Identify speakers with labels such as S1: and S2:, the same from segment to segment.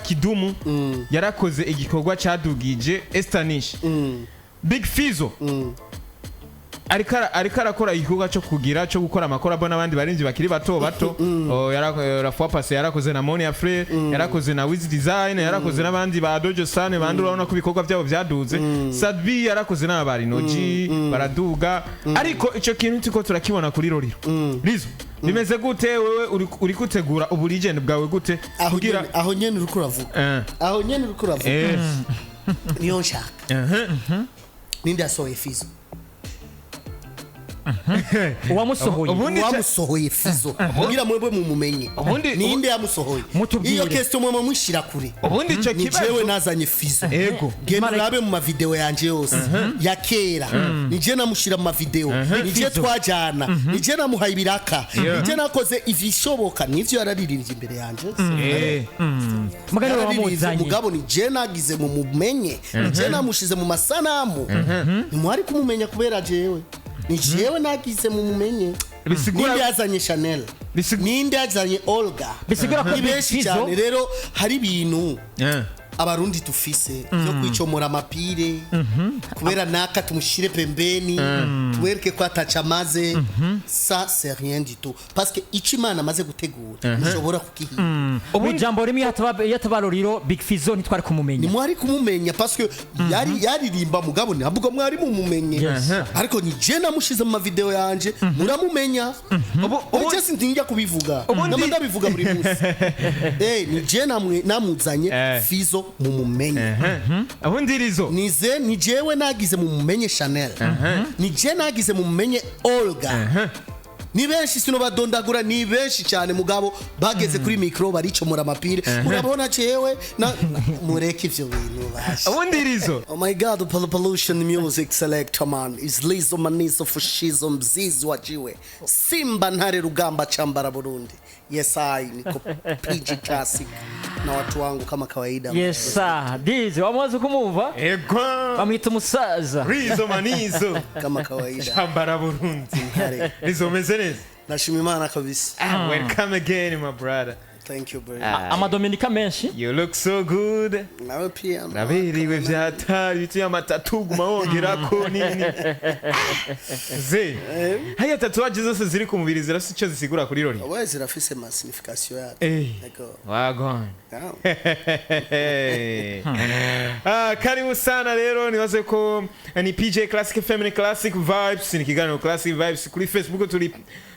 S1: Kidumu yarakoze igikorwa cadugije Estanish. Big Fizzo ariko arakora igikorwa cyo kugira cyo gukora ama collabo n'abandi barinzi bakiri bato bato. Oh, la fois passée yarakoze na Monia Frere, yarakoze na Wiz Design, yarakoze n'abandi ba Dojo Sane bandi, urabona ko ibikorwa byabo byaduze. Sadbi yarakoze n'aba Rinoji baraduga, ariko ico kintu turiko turakibona kuri Lolilo. Lizo, bimeze gute? Wewe uri gutegura ubu legend bwawe gute
S2: Aho
S1: kugira
S2: aho nyene uriko uravuga, aho nyene uriko uravuga, niyo nshaka. Ninde yasohoye Fizo?
S3: Uwamusohoye.
S2: Uwamusohoye Fizo kugira mwebwe mumumenye, ninde yamusohoye?
S3: Mutubwire.
S2: Iyo question mwemwe mushira kure.
S1: Ubundi ico
S2: Ni jewe
S1: kibazo
S2: nazanye Fizo. Genda urabe mu ma vidéo yanje yose ya kera, ni je namushira mu ma vidéo, ni je twajana, ni je namuhaye ibiraka, ni je nakoze ivishoboka. Nivyo, yararirimbye imbere yanje.
S3: Mugani
S2: Yararirimbye,
S3: wamuzanye.
S2: Mugabo ni je nagize mu mumenye, ni je namushize mu masanamu. Ntimwari kumumenya kubera jewe, ni jewe nagize mu mumenye. Ninde yazanye Chanel? Ninde yazanye Olga?
S3: Bisigura ko
S2: Ni
S3: Big
S2: benshi
S3: Fizzo
S2: cyane. Rero hari ibintu abarundi dufise byo kwicomora amapire kubera naka tumushyire pembeni, tuwereke ko ataca amaze. Ça, c'est rien du tout, parce que icyo Imana amaze gutegura ntushobora kukihinda.
S3: Mu ijambo rimwe, iyo ataba Lolilo, Big Fizzo ntitwari kumumenya.
S2: Ntimwari kumumenya parce que yari yaririmba, mugabo ntabwo mwari mumumenye. Ariko ni je namushize mu ma vidéo yanje, muramumenya. Ubu je sintinya kubivuga, nama ndabivuga buri munsi. Ni je namuzanye Fizo mumumenye.
S1: Ubundi Rizo,
S2: Nize ni jewe nagize mumumenye Chanel, ni je nagize mumumenye Olga. Ni benshi, sinobadondagura, ni benshi cyane, mugabo bageze kuri micro baricomora amapire. Urabona jewe na mureke ivyo bintu basha.
S1: Ubundi Rizo,
S2: Oh my God, the pollution music selector man is Lizo Manizo Fushizo Mzizi wa Jiwe Simba Ntare Rugamba Chambara Burundi. Yes, I niko PG Classic na watu wangu kama kawaida.
S3: Yes sir, dizi wamaze kumumva.
S1: Ego.
S3: Bamwita umusaza.
S1: Rizo Manizo.
S2: Kama kawaida.
S1: Chambara Burundi.
S2: Ntare.
S1: Rizo, umeze neza?
S2: Nashima Imana kabisa.
S1: Ah, welcome again, my brother.
S2: Thank you very.
S3: Amadominika menshi.
S1: You look so good.
S2: Nawe pia.
S1: Naberiwe vyatari biti ama tattoo guma wongerako nini ze haya tatouage zose ziri ku mubiri zirafise ico zisigura kuri Loli?
S2: Wewe, zirafise ma signification yazo. Ego.
S1: Wagwan.
S2: Yeah.
S1: Ah, karibu sana. Rero nibaze ko ni PJ Classic Family, Classic Vibes, ni kiganiro Classic Vibes. Kuri Facebook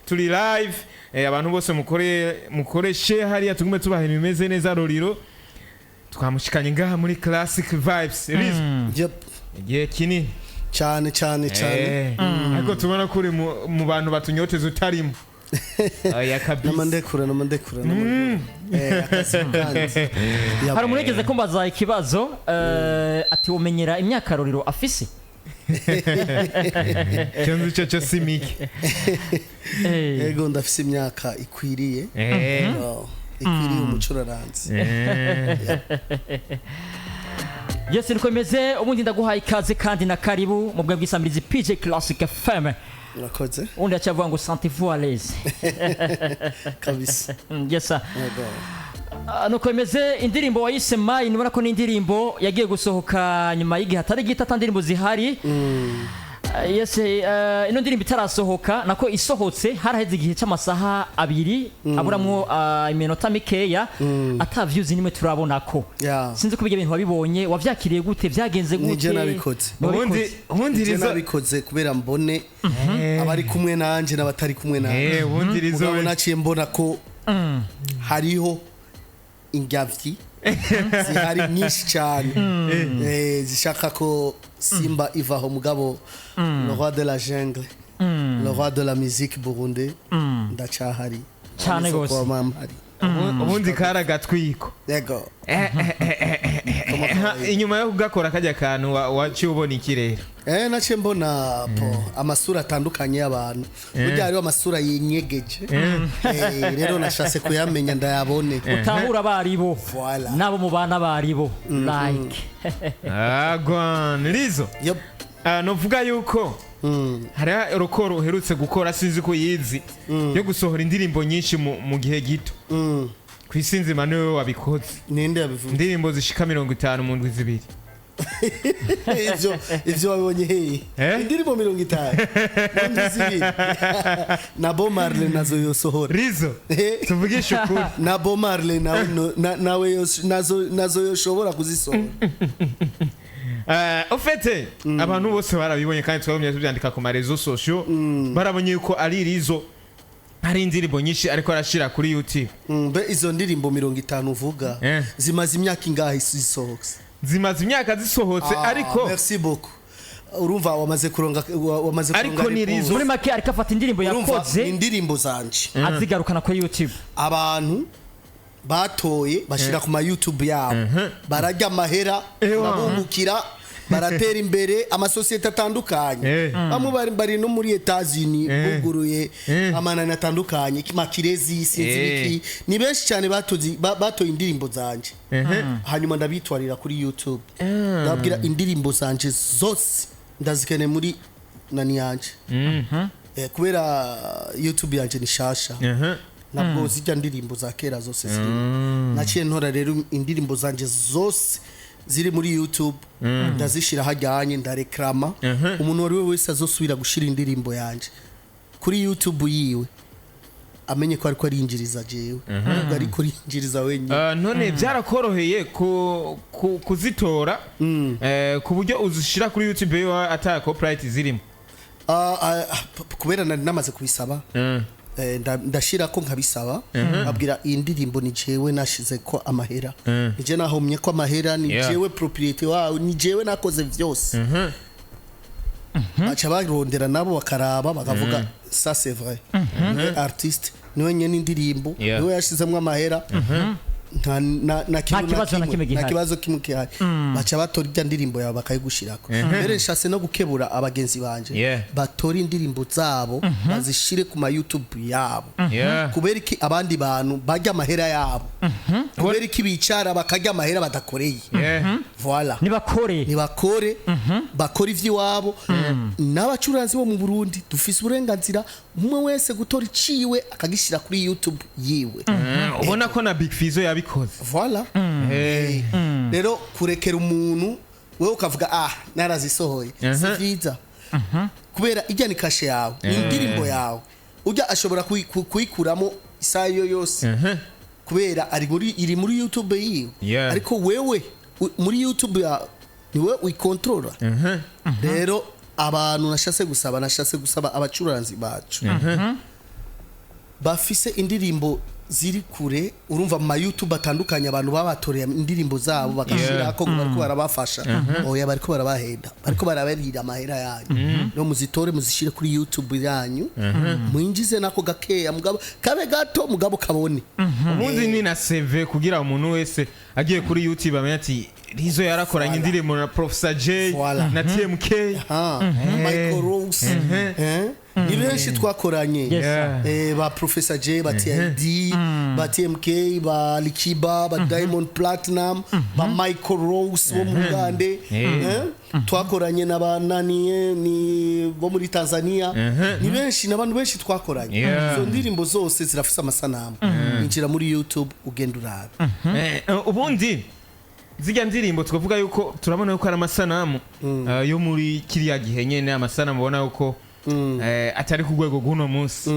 S1: turi live. Abantu bose mukore share hariya, tugume tubaha ibintu bimeze neza. Lolilo twamushikanye ngaha muri Classic Vibes. Rizo, igihe kinini.
S2: Cyane cyane cyane.
S1: Ariko tubona ko uri mu bantu batunyoteza utarimo. Oya kabisa.
S2: Namandekura, namandekura, namandekura. Akazi kandi. Yep.
S3: Hari umuntu yigeze kumbaza ikibazo, ati umenyera imyaka Lolilo afise?
S1: Cyo nzi cyo cyo si mike.
S2: Ego, ndafise imyaka ikwiriye. Oh, ikwiriye umucuraranzi.
S3: Yes, niko bimeze. Ubundi ndaguhaye ikaze kandi na karibu mu bwa bw'isamirizi PJ Classic FM.
S2: Murakoze.
S3: Ubundi acavuga ngo sentez-vous à l'aise.
S2: Kabisa.
S3: Yes sir.
S2: Yego.
S3: Ah, nuko bimeze. Indirimbo wayise Mine, ubona ko ni indirimbo yagiye gusohoka nyuma y'igihe atari gito ata ndirimbo zihari. Ah, yes, ino ndirimbo itarasohoka, nako isohotse haraheze igihe cy'amasaha 2 aburamwo iminota mikeya, ata views nimwe turabona ko. Sinzi ko ibyo bintu wabibonye, wavyakiriye gute, byagenze gute?
S2: Nije nabikoze.
S1: Ubundi ubundi
S2: Je
S1: Rizo
S2: nabikoze kubera mbone abari kumwe nanje n'abatari kumwe nanje.
S1: Ubundi Rizo
S2: Mugabo naciye mbona ko hariho ingavyi zihari nyinshi cyane, zishaka ko Simba ivaho, mugabo le roi de la jungle, le roi de la musique burundais, ndacyahari.
S3: Cane gose.
S2: Kuba mpari.
S1: Ubundi kari agatwiko.
S2: Yego.
S1: Inyuma yo kugakora kajya kantu waciye ubona iki rero?
S2: Naciye mbona po amasura atandukanye y'abantu. Burya hariho amasura yinyegeje. Rero nashatse kuyamenya ndayabone.
S3: Utahura abaribo
S2: Voilà.
S3: n'abo mubana abaribo like.
S1: Agwan Rizo.
S2: Yep.
S1: Ah, novuga yuko hariho record uherutse gukora, sinzi ko yizi, yo gusohora indirimbo nyinshi mu gihe gito. Ku isi nzima niwe wabikoze.
S2: Ninde yabivuze?
S1: Indirimbo zishika 50 mu ndwi 2.
S2: Ivyo wabibonye hehe?
S1: Eh?
S2: Indirimbo 50 mu ndwi 2, na Bob Marley nazo yosohora.
S1: Rizo,
S2: Eh?
S1: tuvugishe ukuri.
S2: Na Bob Marley nawe nawe nazo yoshobora kuzisohora.
S1: Au fait, abantu bose barabibonye kandi twagumye tubyandika ku ma réseaux sociaux, barabonye yuko ari Rizo hari indirimbo nyinshi ariko arashira kuri YouTube.
S2: Mbe izo ndirimbo 50 uvuga
S1: Eh.
S2: zimaze imyaka ingahe zisohotse?
S1: Zimaze imyaka zisohotse.
S2: Ah,
S1: ariko
S2: merci beaucoup. Urumva wamaze kuronga, wamaze
S1: Ariko
S2: kuronga
S1: ni
S2: réponse.
S1: Rizo.
S3: Muri make ariko afata indirimbo
S2: Urumva,
S3: yakoze
S2: ni indirimbo zanje
S3: azigarukana kuri YouTube.
S2: Abantu batoye bashira ku ma YouTube yabo, bararya amahera,
S1: Ewa.
S2: barabungukira, baratera imbere amasosiyete atandukanye. Bamwe bari no muri Etats-Unis, buguruye amanani atandukanye, makirezi, sinzi biki. Ni benshi cyane batoye indirimbo zanje, hanyuma ndabitwarira kuri YouTube, ndababwira indirimbo zanje zose ndazikeneye muri nani yanje. Kubera YouTube yanje ni shasha, ntabwo zijya ndirimbo za kera zose zirimo. Naciye ntora rero indirimbo zanje zose ziri muri YouTube, ndazishira hajyanye, ndarekrama umuntu uwo ari we wese azosubira gushira indirimbo yanje kuri YouTube yiwe amenye ko ariko arinjiriza jewe, ntabwo ariko arinjiriza wenyine.
S1: None byarakoroheye kuzitora ku buryo uzishira kuri YouTube yawe ata copyright zirimo?
S2: Ah, kubera nari namaze kubisaba. Ndashira ko nkabisaba, abwira iyi ndirimbo ni jewe nashize ko amahera, ni jewe nahomye ko amahera, ni jewe propriété wawe, ni jewe nakoze vyose. Baca barondera nabo bakaraba, bakavuga: "Ça c'est vrai, niwe artiste, niwe nyene indirimbo, niwe yashizemwo amahera, nta na kintu
S3: Nta kibazo na kimwe
S2: nta
S3: gihari."
S2: kibazo kimwe gihari. Baca batora irya ndirimbo yawe bakayigushirako. Mbere nshatse no gukebura abagenzi banje batora indirimbo zabo bazishire ku ma YouTube yabo. Kubera iki abandi bantu barya amahera yabo? Kubera iki bicara bakarya amahera badakoreye? Voilà.
S3: Nibakore.
S2: Nibakore, bakora ivy'iwabo. N'abacuranzi bo mu Burundi dufise uburenganzira, umwe wese gutora iciwe akagishyira kuri YouTube yiwe.
S1: Ubona ko na Big Fizzo yabikoze.
S2: Voilà. Rero kurekera umuntu, wewe ukavuga: "Ah, narazisohoye," si vyiza, kubera ijya ni cachet yawe, ni indirimbo yawe. Ujya ashobora kuyikuramo isaha iyo yose kubera ari muri iri muri YouTube yiwe. Ariko wewe muri YouTube ya niwe uyikontorora. Rero abantu nashatse gusaba abacuranzi bacu bafise indirimbo ziri kure, urumva mu ma YouTube atandukanye abantu babatoreye indirimbo zabo bagashirako ngo bariko barabafasha. Oya, bariko barabahenda, bariko barabarira amahera yanyu. No muzitore muzishire kuri YouTube yanyu, mwinjize nako gakeya, mugabo kabe gato, mugabo kabone.
S1: Ubundi ni na CV kugira umuntu wese agiye kuri YouTube amenye ati Rizo yarakoranye indirimbo na Professor J na TMK.
S2: Ah, Michael Rose, eh? Ni benshi twakoranye. Ba Professor J, ba TID, ba TMK, ba Likiba, ba Diamond Platinum, ba Michael Rose bo mu Bugande, eh? Twakoranye na ba nani, ni bo muri Tanzania. Ni benshi, n'abantu benshi twakoranye. Izo ndirimbo zose zirafise amasanamu. Injira muri YouTube ugenda urabe.
S1: Ubundi zirya ndirimbo twavuga yuko turabona yuko ari amasanamu yo muri kiriya gihe nyene, amasanamu ubona yuko atari ku rwego rw'uno munsi.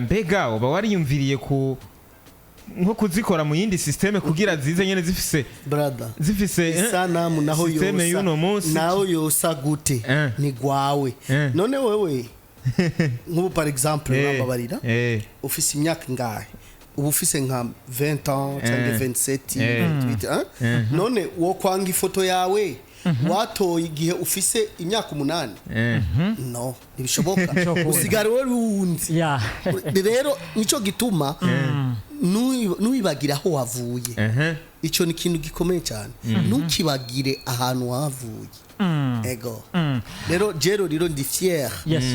S1: Mbega uba wariyumviriye ku nko kuzikora mu yindi système kugira zize nyene zifise
S2: Brother,
S1: zifise
S2: isanamu naho
S1: système
S2: yosa
S1: y'uno munsi?
S2: Naho yosa gute, ni gwawe. None wewe nk'ubu par exemple, urambabarira, ufise imyaka ingahe ubu? Ufise nka 20 ans cyangwa 27, 28, hein? None wo kwanga ifoto yawe watoye igihe ufise imyaka 8? No, ntibishoboka, usigara wowe wundi. Rero nico gituma nuyibagira aho wavuye. Ico ni ikintu gikomeye cyane, ntukibagire ahantu wavuye. Ego, rero jero rero ndi fier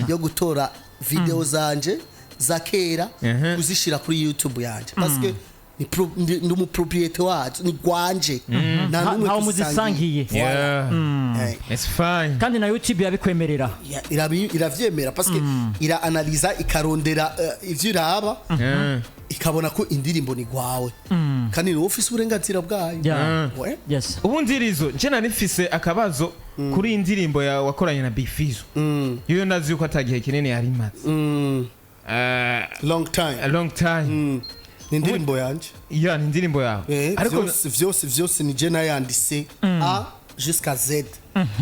S2: yo gutora video zanje za kera kuzishira kuri YouTube yanje, parce que ndi umupropriété wazo, ni gwanje, nta n'umwe
S3: ntawe
S2: tuzisangiye.
S3: muzisangiye.
S1: Yeah. It's fine.
S3: Kandi na YouTube yabikwemerera.
S2: Iravyemera parce que ira analysa, ikarondera ivyo iraba. Ikabona ko indirimbo ni gwawe kandi ni wowe ufise uburenganzira bwayo. We?
S3: Yes.
S1: Ubundi Rizo, nje nari mfise akabazo kuri iyi ndirimbo ya wakoranye na Big Fizzo. Yo ndazi yuko atagihe kinini yari imaze.
S2: Long time.
S1: A long time.
S2: Ni indirimbo yanje.
S1: Ya, ni indirimbo yawe.
S2: Ariko
S1: Ariko
S2: vyose vyose ni je nayanditse A jusqu'à Z.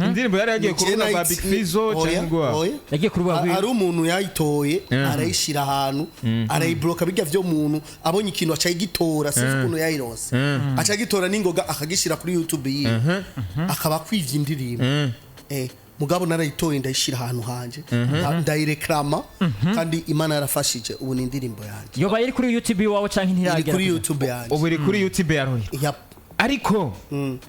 S1: Indirimbo yari yagiye ku
S2: Ni je
S1: rubuga rwa
S2: nayitsi-
S1: Big Fizzo
S2: Oya,
S1: cyangwa
S2: oya.
S3: Yagiye ku rubuga
S2: Hari umuntu yayitoye, arayishira ahantu, arayibloka. Bijya vyo muntu abonye ikintu aca ayigitora, sinzi ukuntu yayironse, aca agitora n'ingoga akagishira kuri YouTube yiwe, akaba akwivye indirimbo. Mugabo narayitoye, ndayishira ahantu hanje, ndayireklama, kandi Imana yarafashije, ubu ni indirimbo yanje.
S3: Yoba iri kuri YouTube iwawe canke
S2: Iri
S3: ntiragera?
S2: kuri YouTube yanje.
S1: Ubu iri kuri YouTube ya Roy?
S2: Yap.
S1: Ariko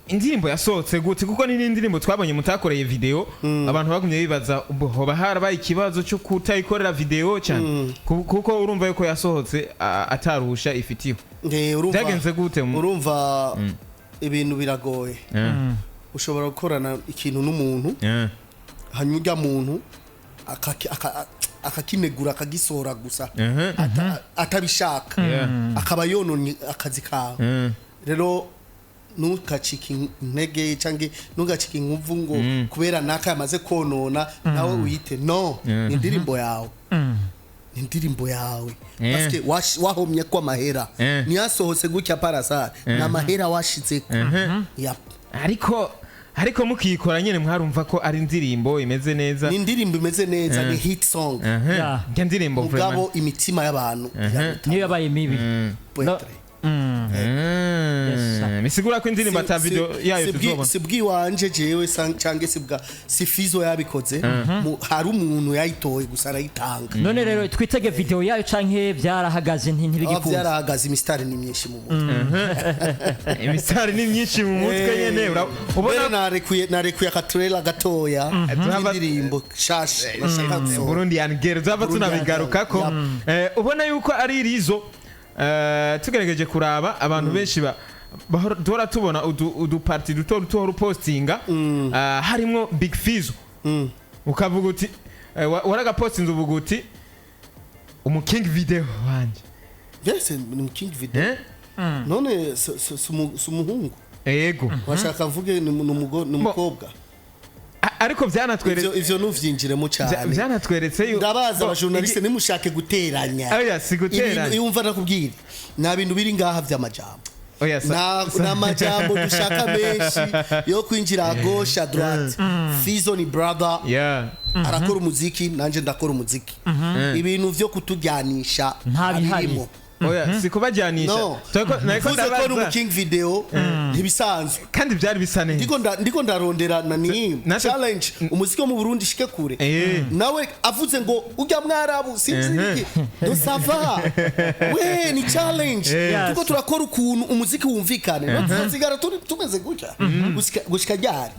S1: indirimbo yasohotse gute? Kuko ni n'indirimbo twabonye mutakoreye video, abantu bagumye bibaza ubwo hoba harabaye ikibazo cyo kutayikorera video cyane. Kuko urumva yuko yasohotse atarusha ifitiwe.
S2: Urumva-
S1: Byagenze gute
S2: Urumva, ibintu biragoye. Ushobora gukorana ikintu n'umuntu, hanyuma ujya muntu akakinegura, akagisohora gusa atabishaka, akaba yononye akazi kawe. Rero ntugacike intege cyangwa ntugacike inkuvu ngo kubera naka yamaze konona, nawe uyite. No, ni indirimbo yawe, ni indirimbo yawe. Parce que wahomye ko amahera ntiyasohotse gutya parasare, ni amahera washizeko. Yap.
S1: Ariko mukiyikora nyine mwarumva ko ari indirimbo imeze neza?
S2: Ni indirimbo imeze neza, ni hit song.
S1: Njya ndirimbo
S2: Mugabo
S1: vraiment.
S2: imitima y'abantu
S3: Niyo yabaye mibi.
S2: iraruta.
S3: Yes, sir.
S1: Bisigura ko indirimbo ata video yayo tuzobona?
S2: Si bwiwanje jewe, canke si bwa si Fizo yabikoze. Hari umuntu yayitoye gusa arayitanga.
S3: None rero twitege video yayo canke byarahagaze
S2: Aho
S3: ntibigikunze?
S2: Byarahagaze, imisitari ni myinshi mu mutwe.
S1: Imisitari ni myinshi mu mutwe nyene
S2: Ubona
S1: ubona.
S2: narekuye akatrailer gatoya k'indirimbo shasha nashaka gusohora.
S1: Burundi and Girl zava
S2: Burundian
S1: tunabigarukako.
S2: Girl.
S1: Ubona yuko ari Rizo, tugerageje kuraba abantu benshi duhora tubona uduparti duto duto uhora upostinga, harimwo Big Fizzo, ukavuga uti waragapostinze uvuga uti umu king video wanje.
S2: Yes, ni mu king video.
S1: Eh?
S2: None si umuhungu?
S1: Yego.
S2: Washaka mvuge ni umukobwa?
S1: Ariko byanatweretse
S2: Ivyo nuvyinjiremo cyane.
S1: Byanatweretse
S2: Ndabaza abajournaliste, nimushake guteranya.
S1: Oya, si guteranya.
S2: Ibintu yumva nakubwira, nta bintu biri ngaha vy'amajambo.
S1: Oya,
S2: Nta majambo dushaka menshi yo kwinjira à gauche, à droite. Fizo ni brother, arakora umuziki, nanje ndakora umuziki. Ibintu vyo kutujyanisha
S3: Nta bihari.
S2: birimo.
S1: Oya, si kubajyanisha.
S2: No.
S1: Nariko
S2: Mvuze ko ni
S1: ndabaza.
S2: umuking video ntibisanzwe.
S1: Kandi byari bisa neza.
S2: Ndiko ndarondera na ni challenge umuziki wo mu Burundi shike kure. Nawe avuze ngo ujya mwarabu sinzi iki, do ça va, we ni challenge. Tuko turakora ukuntu umuziki wumvikane, no tuzosigara tumeze gutya gushika ryari?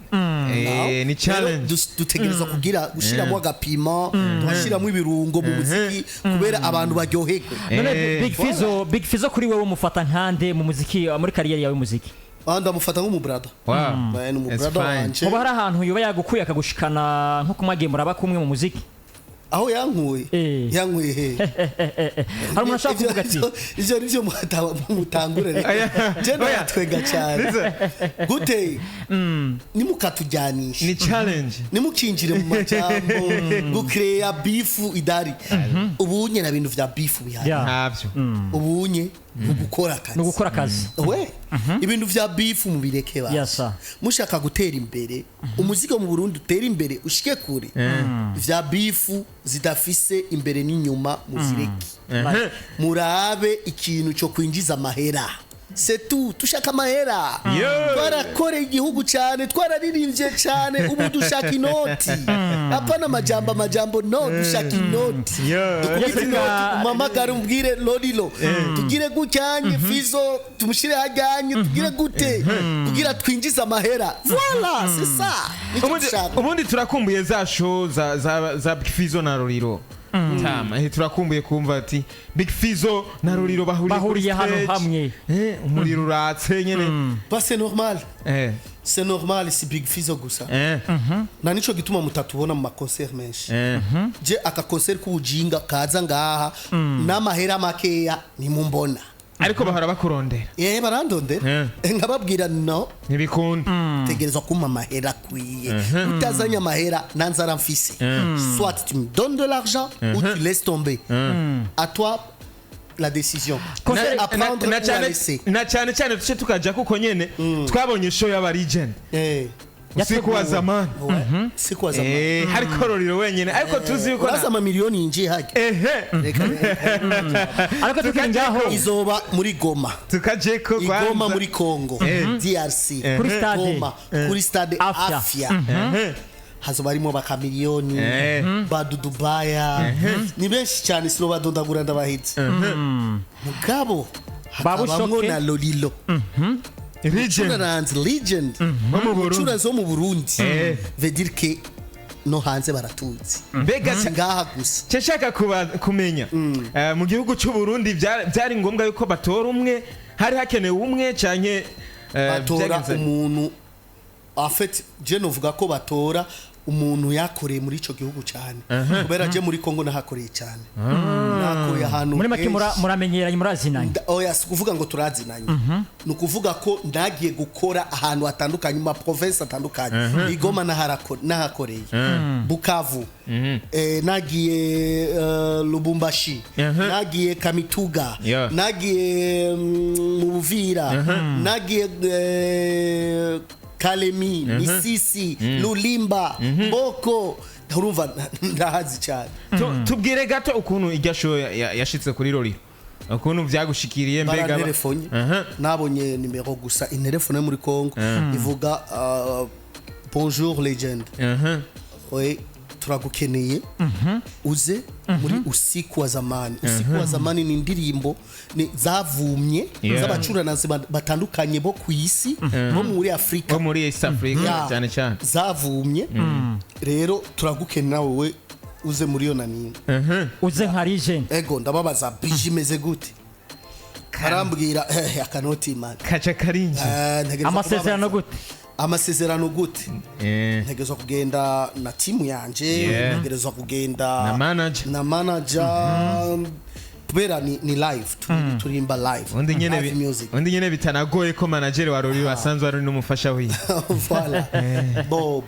S1: Ni challenge.
S2: Rero dutegerezwa kugira gushiramo agapima, tugashyiramo ibirungo mu muziki kubera abantu baryoherwe.
S3: None Big Fizzo, Big Fizzo kuri wewe umufata nkande mu muziki, muri kariyeri yawe y'umuziki?
S2: Ah, ndamufata nk'umubrother.
S1: Wow.
S2: Ni
S1: It's
S2: umubrother
S1: fine.
S2: wanje.
S3: Hoba hari ahantu yoba yagukuye akagushikana nko kumwagiye muraba kumwe mu muziki?
S2: Aho yankuye? Yankuye he?
S3: Hari umuntu ashaka kuvuga ati
S2: Ivyo nivyo mutangure rero.
S1: Oya.
S2: Je
S1: Oya.
S2: ndatwenga cyane.
S1: Listen,
S2: Gute nimukatujyanisha?
S1: Ni challenge.
S2: Nimukinjire mu majambo gucreya beef idari. Ubunye na bintu vya beef bihari.
S1: Ntabyo.
S2: Ubunye ni ugukora akazi.
S3: Ni ugukora akazi.
S2: We, ibintu vya beef mubireke ba.
S3: Yes, sir.
S2: Mushaka gutera imbere, umuziki wo mu Burundi utera imbere ushike kure, vya beef zidafise imbere n'inyuma muzireke. Murabe ikintu cyo kwinjiza amahera, c'est tout. Tushaka amahera. Twarakoreye igihugu cyane, twararirimbye cyane, ubu dushaka inoti, apana amajambo amajambo. No, dushaka inoti. Dukubite inoti, umamagare umbwire Lolilo tugire gucyanye, Fizo tumushyire hajyanye, tugire gute kugira twinjize amahera. Voilà, c'est ça, nicyo dushaka.
S1: Ubundi turakumbuye za show za Fizo na Roriro. Tama, turakumbuye kumva ati Big Fizzo na Roriro bahuriye kuri
S3: Bahuriye hano
S1: stage.
S3: hamwe.
S1: Umuriro uratse nyene.
S2: Ba, c'est normal. C'est normal, si Big Fizzo gusa. Na nico gituma mutatubona mu ma concert menshi. Je aka concert k'ubujinga kaza ngaha n'amahera makeya nimumbona.
S1: Ariko bahora bakurondera.
S2: Barandondera, nkababwira no.
S1: Ntibikunda.
S2: Tegerezwa kumpa amahera akwiye. Utazanye amahera, nanzara mfise. Soit tu me donnes de l'argent ou tu laisses tomber, à toi la décision. À prendre
S1: Na
S2: ou à
S1: cyane
S2: laisser.
S1: Na cyane cyane tuce tukaja kuko nyene twabonye show y'aba legend. Usiku wa zamani.
S2: Ouais. Siku wa zamani.
S1: Hariko Roriro wenyene, ariko tuzi yuko
S2: Uraza amamiliyoni yinjiye hajya. Reka
S3: Ariko tukiri ngaho,
S2: izoba muri Goma.
S1: Tukajeko
S2: Igoma
S1: kwanza.
S2: muri Congo DRC.
S3: Kuri stade.
S2: Goma kuri stade
S3: Afya.
S2: Afya hazoba harimo bakamiliyoni, badudubaya ni benshi cyane, sinobadondagura ndabahitse, mugabo hakabamwo
S3: Babushoke.
S2: na Lolilo.
S1: Legend.
S2: Mucuraranzi legend
S1: Wo mu Burundi.
S2: umucuranzi wo mu Burundi. Veut dire que no hanze baratuzi.
S1: Mbega
S2: si ngaha gusa.
S1: Nshaka kumenya, mu gihugu cy'u Burundi byari ngombwa yuko batora umwe, hari hakenewe umwe canke
S2: Batora
S1: byagenze?
S2: umuntu, en fait je novuga ko batora umuntu yakoreye muri ico gihugu cyane, kubera je muri Congo nahakoreye cyane, nakoreye ahantu
S3: Muri make
S2: henshi.
S3: Muramenyeranye, murazinanye.
S2: Oya, si ukuvuga ngo turazinanye, ni ukuvuga ko ndagiye gukora ahantu hatandukanye, mu ma province atandukanye. Igoma nahakoreye, Bukavu, nagiye Lubumbashi, nagiye Kamituga, nagiye mu Buvira, nagiye Kalemi, Misisi, Lulimba, Mboko. Urumva ndahazi cyane.
S1: Tubwire gato ukuntu irya show yashitse kuri Roriro, ukuntu byagushikiriye mbega.
S2: Baranterefonye. Nabonye nimero gusa, interefone yo muri Congo ivuga "Bonjour legend, we turagukeneye uze muri Usiku wa Zamani." Usiku wa Zamani ni indirimbo ni zavumye z'abacuranazi batandukanye bo ku isi, bo muri Afurika.
S1: Bo muri East Africa. Cyane cyane.
S2: Zavumye. Rero turagukenera wowe uze muri yo nanini.
S3: Uze nka legend.
S2: Ego, ndababaza bije imeze gute, arambwira akanoti man.
S1: Kaca karinji.
S2: Ntegerezwa
S3: Amasezerano
S2: kubabaza.
S3: gute?
S2: Amasezerano gute? Ntegerezwa kugenda na timu yanje, ntegerezwa kugenda
S1: Na manager.
S2: na manager, kubera ni live, turimba live.
S1: Undi nyene
S2: Live music.
S1: Undi nyene bitanagoye ko manager wa Roriro asanzwe ari n'umufasha wiwe.
S2: Voilà. Bo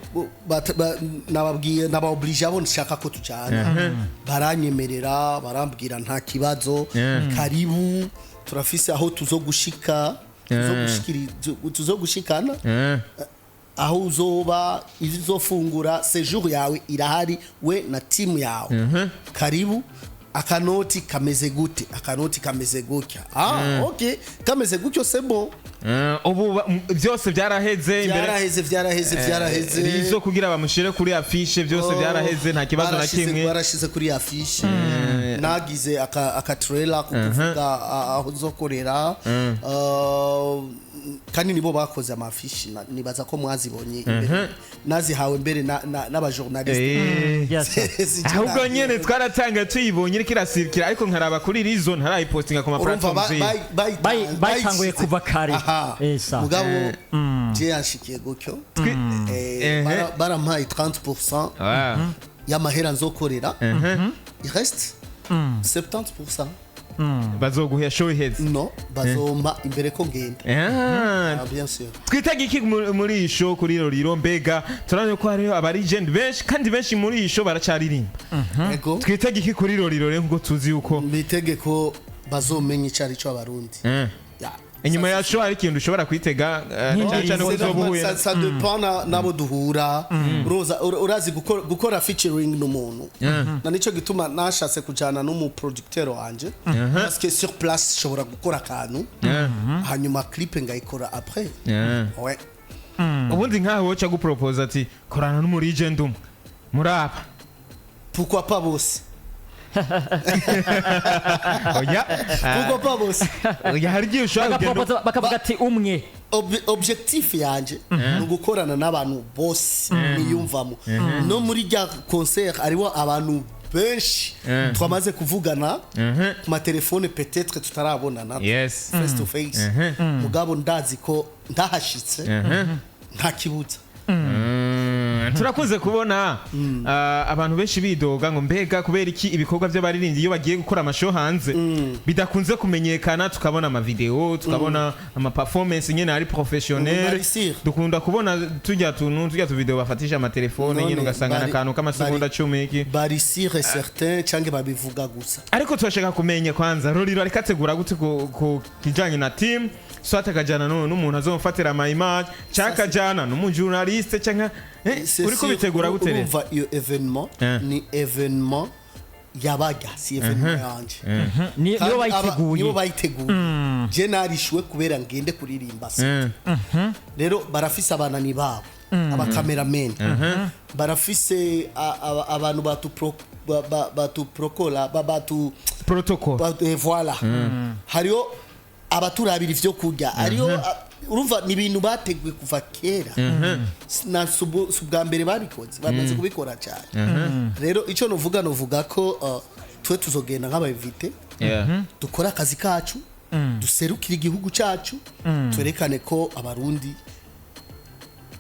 S2: nababwiye, nabaoblige abo nshaka ko tujyana, baranyemerera, barambwira nta kibazo, karibu, turafise aho tuzogushika, tuzogushikana, aho uzoba, izofungura, séjour yawe irahari, we na timu yawe, karibu. Akanoti kameze gute? Akanoti kameze gutya. Ah, ok, kameze gutyo, c'est bon.
S1: Ubu byose byaraheze imbere.
S2: Byaraheze, byaraheze, byaraheze.
S1: Rizo kugira bamushire kuri affiche, byose byaraheze, nta kibazo na kimwe.
S2: Barashize kuri affiche, nagize aka trailer ko kuvuga aho nzokorera. Kandi nibo bakoze ama affiche, nibaza ko mwazibonye imbere, nazihawe mbere n'abajournaliste.
S3: Yes.
S1: Ahubwo nyene twaratanga tuyibonye iriko irasirikira, ariko nkaraba kuri Rizo ntarayipostinga ku ma
S2: Urumva
S1: platforms yiwe.
S3: Bayitanguye
S2: bayishize.
S3: Kuva kare.
S2: Aha.
S3: Esa.
S2: Mugabo je yanshikiye gutyo. Barampaye 30% y'amahera nzokorera, il reste 70%.
S1: Bazoguha show iheze?
S2: No, bazompa imbere ko ngenda. Ah, bien sûr.
S1: Twitega iki muri iyi show kuri Roriro? Mbega turabona ko hariho aba legend benshi, kandi benshi muri iyi show baracaririmba.
S2: Ego.
S1: Twitega iki kuri Roriro rero, ngo tuzi yuko
S2: Bitege ko bazomenya ico ari cyo abarundi. Ya.
S1: Inyuma ya show hari ikintu ushobora kwitega, cyane cyane ko
S2: C'est
S1: uzoba
S2: normal,
S1: uhuye
S2: ça dépend n'abo duhura. Urazi gukora featuring n'umuntu, na nico gituma nashatse kujana n'umu producteur wanje, parce que sur place nshobora gukora akantu, hanyuma clip ngayikora après. Ouais.
S1: Ubundi nkaho woca gupropose ati korana n'umu legend umwe muri aba?
S2: Pourquoi pas bose?
S1: Oya.
S2: Pourquoi pas bose?
S1: Oya, hari igihe ushobora kugenda
S3: Bagaproposa, bakavuga ati umwe.
S2: Objectif yanje ni ugukorana n'abantu bose niyumvamo. No muri rya concert hariho abantu benshi twamaze kuvugana ku matelefone, peut-être tutarabonana face to face, mugabo ndazi ko ndahashitse nta kibuza.
S1: Turakunze kubona abantu benshi bidoga ngo mbega kubera iki ibikorwa by'abaririmbyi iyo bagiye gukora amashow hanze bidakunze kumenyekana, tukabona amavideo, tukabona ama performance nyene ari professionnel.
S2: Bari sûr.
S1: Dukunda kubona tujya tuntu, tujya tuvideo bafatisha amatelefone
S2: None
S1: nyene, ugasanga n'akantu k'amasegonda 10 iki.
S2: Bari sûr et certain canke babivuga gusa?
S1: Ariko turashaka kumenya kwanza, Lolilo ariko ategura gute ku kijanye na team, soit akajana n'umuntu azomufatira ama image, cyangwa akajana n'umujournaliste, cyangwa
S2: C'est
S1: uriko
S2: sûr,
S1: bitegura gute rero?
S2: Urumva iyo événement ni événement yabaga, si événement yanje.
S3: Niyo
S2: Kandi
S3: bayiteguye.
S2: Nibo bayiteguye, je narishuwe kubera ngende kuririmba se. Rero barafise abanani babo, abakamerameni, barafise abantu batuprokola batu
S1: Protocol.
S2: Voilà, hariho abaturabira ivyo kurya, hariho urumva ni ibintu bateguye kuva kera. Na si ubwa mbere babikoze, bamaze kubikora cyane. Rero icyo novuga ko twe tuzogenda nk'abayinvités, dukore akazi kacu, duserukire igihugu cyacu, twerekane ko Abarundi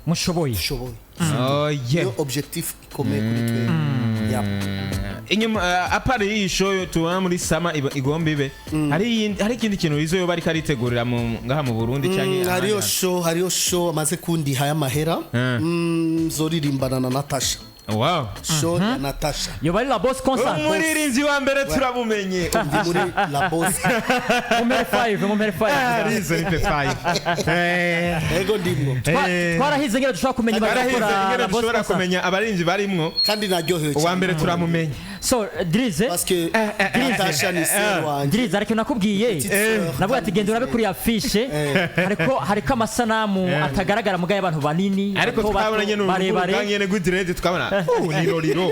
S3: mushoboye.
S2: dushoboye.
S1: Oh, yeah.
S2: Niyo objectif ikomeye kuri twe. Yeah.
S1: Inyuma à part y'iyi show tubona muri summer igomba ibe, hari ikindi kintu izo yoba ariko aritegurira ngaha mu Burundi cyangwa
S2: Hariyo
S1: ahandi?
S2: show, hariyo show amaze kundiha y'amahera, nzoririmbana na Natasha. Show ya Natasha.
S3: Yoba ari La Boss Concert?
S1: Umuririmbyi wa mbere turamumenye.
S2: Ndi muri La Boss.
S3: Mumere 5, mumere 5.
S1: Rizo ni P5.
S2: Ego, ndimwo.
S3: Twarahize ngira dushobora kumenya
S1: Twarahize
S3: ibakora
S1: ingene
S3: La Boss
S1: dushobora
S3: Concert.
S1: kumenya abaririmbyi barimwo.
S2: Kandi naryohewe
S1: Uwa
S2: cyane.
S1: mbere turamumenye.
S3: So Drizzy,
S2: Parce que Natasha ni sœur wanje.
S3: Drizzy, ariko nakubwiye,
S2: Petite sœur.
S3: navuga ati genda urabe kuri affiche, hariko amasanamu atagaragara mugaye abantu banini,
S1: Ariko
S3: bato bato,
S1: twabona nyene
S3: barebare.
S1: urubuga nyene gudrede, tukabona ni Lolilo,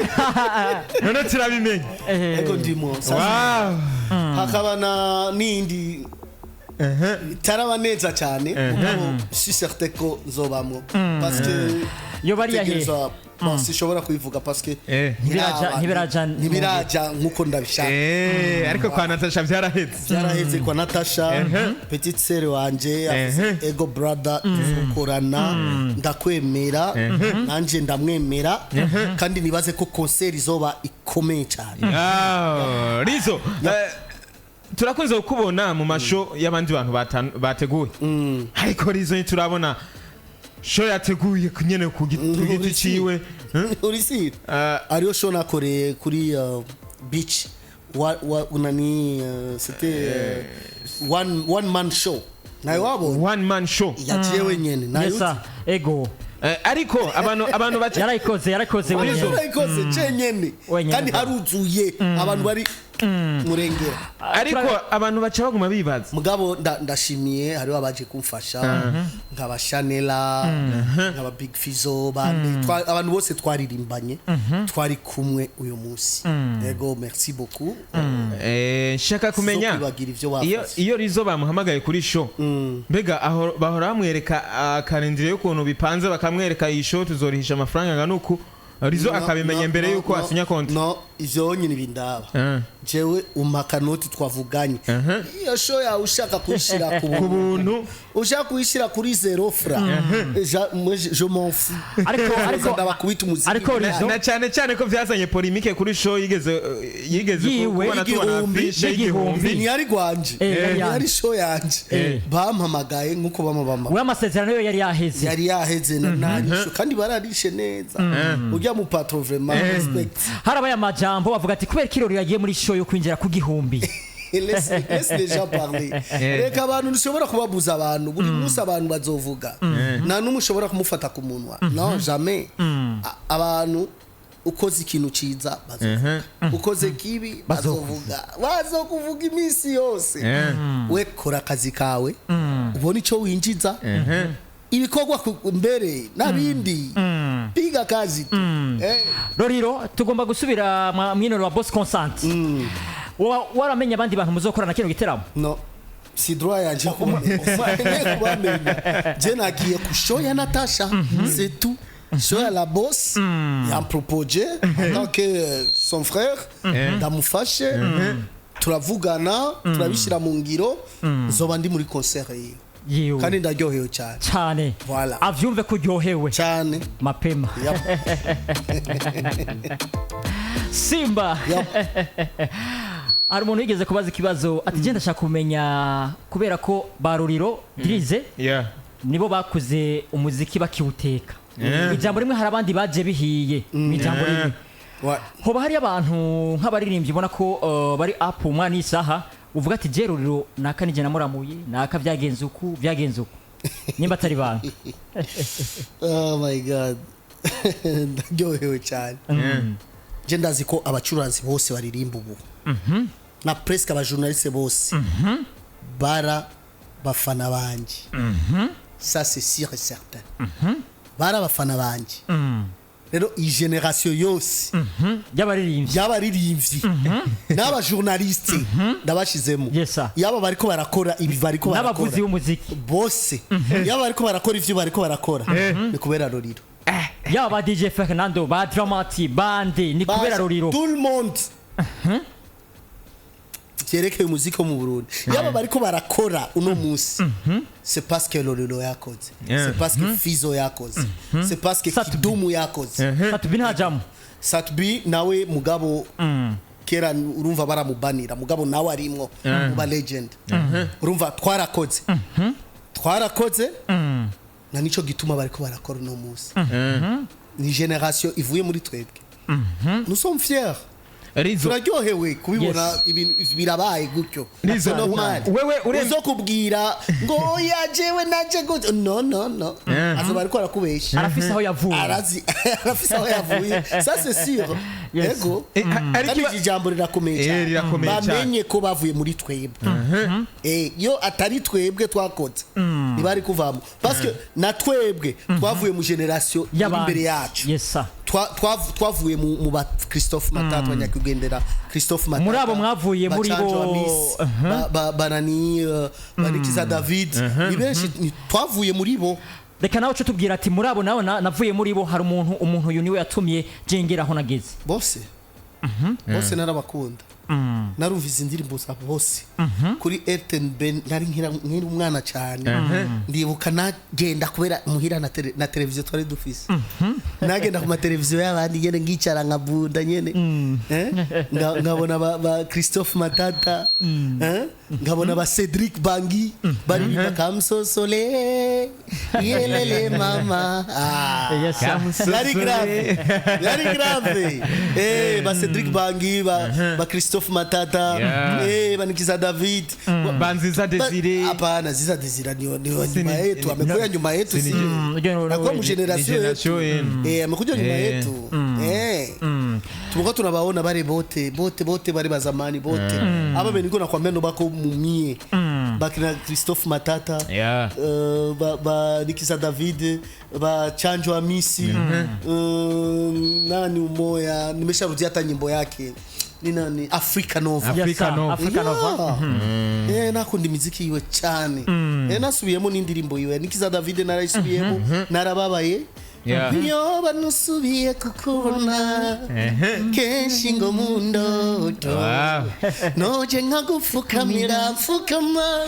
S1: none turabimenye.
S2: Ego, ndimwo. Hakaba na n'indi itaraba neza cyane, mugabo suis certain ko nzobamwo parce que
S3: Yoba ari yahe?
S2: Bon, sinshobora kubivuga parce que
S3: Ntibiraja
S2: ntibiraja nkuko ndabishaka.
S1: Ariko kwa Natasha byarahetse.
S2: Byaraheze kwa Natasha, petite sœur wanje afise ego brother tuzokorana, ndakwemera nanje ndamwemera, kandi nibaze ko concert izoba ikomeye cyane.
S1: Ah, Rizo, turakunze kukubona mu mashow y'abandi bantu bateguye, ariko Rizo ntiturabona show yateguye nyene ku giti ciwe.
S2: Urisi ariyo show nakoreye kuri beach wa unani, c'était one man show nawe wabonye.
S1: One man show.
S2: Yaciye wenyene nayo.
S3: Yesa, ego.
S1: Ariko abantu baca
S3: Yarayikoze wenyene.
S2: Yarayikoze cenyene.
S3: Wenyene.
S2: Kandi haruzuye abantu bari murengera.
S1: Ariko abantu baca baguma bibaza.
S2: Mugabo ndashimiye hariho abaje kumfasha nkaba Shanela, nkaba Big Fizo, bande abantu bose twaririmbanye, twari kumwe uyu munsi. Yego, merci beaucoup.
S1: Nshaka kumenya
S2: Kwibagira ivyo wakoze.
S1: Iyo Rizo bamuhamagaye kuri show, mbega aho bahora bamwereka akarindire y'ukuntu bipanze, bakamwereka iyi show tuzorihisha amafaranga angana uku, Rizo
S2: No,
S1: akabimenya
S2: no,
S1: mbere
S2: no,
S1: yuko
S2: no,
S1: asinya konti?
S2: No, ivyo nyine bindaba. Jewe umpa akanoti twavuganye, iyo show yawe ushaka kuyishira ku
S1: ku
S2: buntu,
S1: buntu,
S2: ushaka kuyishira kuri zéro franc, moi, je m'en fous.
S3: Ariko
S2: Ndabakubita umuziki.
S3: Ariko Rizo-
S1: Na cyane cyane ko byazanye polémique kuri show yigeze
S3: Yiwe.
S1: kubona tubona
S2: Igihumbi.
S1: affiche y'igihumbi.
S2: Ntiyari gwanje,
S3: Yari
S2: ntiyari show yanje. Bampamagaye nkuko bamabama.
S3: We amasezerano yo yari yaheze.
S2: Yari yaheze na narisho, kandi bararishe neza ujya mu patron, vraiment respect.
S3: Harabaye amajambo bavuga ati kubera ko irori yagiye muri show yo kwinjira ku gihumbi.
S2: Laisse les gens parler. Reka abantu, ntushobora kubabuza abantu. Buri munsi abantu bazovuga, nta n'umwe ushobora kumufata ku munwa, non, jamais. Abantu ukoze ikintu ciza bazovuga, ukoze kibi bazovuga, bazokuvuga iminsi yose. We kora akazi kawe, ubone icyo winjiza, ibikorwa mbere n'abindi, piga kazi tu.
S3: Lolilo, tugomba gusubira mwino wa Boss Concert. Waramenye abandi bantu muzokorana kino giteramo?
S2: No, si droit yanje kubamenya, kubamenya. Je nagiye ku show ya Natasha, c'est tout. Show ya La Boss yampropoje en tant que son frère, ndamufashe, turavugana, turabishyira mu ngiro. Nzoba ndi muri concert yiwe
S3: Yiwe.
S2: kandi ndaryohewe cyane.
S3: Cyane.
S2: Voilà.
S3: Avyumve ko uryohewe.
S2: Cyane.
S3: Mapema.
S2: Yep.
S3: Simba.
S2: Yep.
S3: Hari umuntu yigeze kubaza ikibazo ati: "Genda, ndashaka kumenya kubera ko ba Ruriro Dirize nibo bakuze umuziki bakiwuteka." Ijambo rimwe, hari abandi baje bihiye mu ijambo rimwe. Hoba hari abantu nk'abaririmbyi ubona ko bari up umwana isaha, uvuga ati: "Je Ruriro naka nije namuramuye, naka byagenze uku, byagenze uku," nimba atari banga?
S2: Oh my God, ndaryohewe cyane. Je ndazi ko abacuranzi bose baririmba ubu na presque abajournaliste bose bara bafana banje. Ça, c'est sûr et certain, bara abafana banje. Rero iyi génération yose
S3: y'abaririmbyi,
S2: y'abaririmbyi n'abajournaliste ndabashizemo.
S3: Yes, sir.
S2: Yaba bariko barakora ibi bariko
S3: n'abavuzi
S2: barakora
S3: b'umuziki,
S2: bose, yaba bariko barakora ivyo bariko barakora, ni kubera Roriro.
S3: Yaba ba DJ Fernando, ba Dramati, bande, ni kubera Roriro.
S2: Tout le monde vyerekeye umuziki wo mu Burundi, yaba bariko barakora uno munsi, c'est parce que Roriro yakoze, c'est parce que Fizo yakoze, c'est parce que
S3: Sat-B.
S2: Kidumu yakoze.
S3: Sat-B ntajamo?
S2: Sat-B nawe, mugabo kera urumva baramubanira, mugabo nawe arimwo mu ba legend. Urumva twarakoze, twarakoze, na nico gituma bariko barakora uno munsi. Ni génération ivuye muri twebwe. Nous sommes fiers.
S1: Rizo.
S2: Turaryohewe kubibona. Ibintu birabaye gutyo.
S1: Rizo,
S2: C'est normal.
S1: wewe
S2: Uzokubwira ngo oya, jewe naje gutyo, no, no, no, azoba ariko arakubesha.
S3: Arafise aho yavuye.
S2: Arazi, arafise aho yavuye, ça c'est sûr. Ego.
S1: Ariko
S2: Kandi iri jambo rirakomeye cyane.
S1: Rirakomeye cyane.
S2: Bamenye ko bavuye muri twebwe. Iyo atari twebwe twakoze, ntibari kuvamo, parce que na twebwe twavuye mu génération iri
S3: y'abandi.
S2: imbere yacu.
S3: Yes sir.
S2: Twavuye mu ba Christophe Matata, nyakwigendera Christophe Matata.
S3: Muri abo mwavuye muri
S2: Ba Chanjo Amis, banani, Banikiza David, ni benshi, twavuye muri bo.
S3: Reka nawe uce tubwira ati: "Muri abo nawe navuye muri bo, hari umuntu uyu niwe yatumye jengera aho nageze."
S2: Bose, bose narabakunda, narumvise indirimbo za bose kuri RTNB. Nari nkiri umwana cyane, ndibuka nagenda kubera muhira na televiziyo twari dufise, nagenda ku mateleviziyo y'abandi nyene, ngicara nkabunda nyene. Eh? Nkabona ba Christophe Matata, eh? Nkabona ba Cedric Bangi baririmba "Kamusosole yelele mama". Ah.
S3: Yes sir.
S2: Yari grave, yari grave. Ba Cedric Bangi, ba Christophe Matata, ba Nikiza David.
S1: Banziza Desire.
S2: Hapana, Ziza Desire niyo nyuma yetu, amekuja nyuma yetu, si akuwa mu
S1: Ni
S2: generation
S1: generation
S2: yetu.
S1: yenu.
S2: Amekuja nyuma yetu. Tumekuwa tunabaona bale bote, bote, bote bale bazamani bote. Aba beniko nakwambia ndo bako mumie, bakina Christophe Matata, ba Nikisa David, ba Chanjo Amisi, nani umoya nimesharudia hata nyimbo yake ni nani, Africa Nova.
S1: Africa
S3: Yes, sir.
S1: Nova.
S3: Africa Nova.
S2: Yeah. Nakunda imiziki yiwe cyane. Nasubiyemo n'indirimbo yiwe Nikiza David, narayisubiyemo, narababaye. Niyoba nusubiye kukubona kenshi ngo mu ndoto, noje nkagupfukamira, mfukama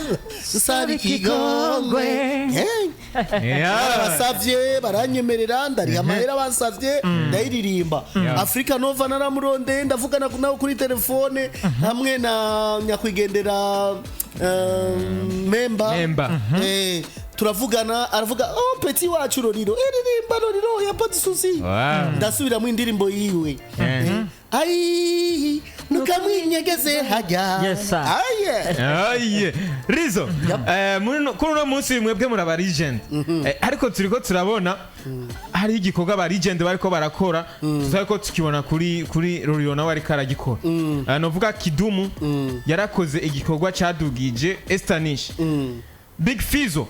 S2: nsaba ikigongwe. Barabasavye, baranyemerera, ndariha amahera bansavye, ndayiririmba. Africa Nova naramurondeye, ndavugana nawe kuri telefone hamwe na nyakwigendera Memba.
S1: Memba.
S2: Turavugana, aravuga: "Oh, petit wacu Roriro, ririmba Roriro, y a pas de souci." Ndasubiramo indirimbo yiwe. Ai nukamwinyegeze hajya.
S3: Yes, sir.
S2: Aye.
S1: Aye. Rizo, kuri uno munsi mwebwe muri aba legend. Ariko turiko turabona hariho igikorwa aba legend bariko barakora, tutariko tukibona kuri Roriro, nawe ariko aragikora. Novuga Kidumu yarakoze igikorwa cadugije Estanish. Big Fizo.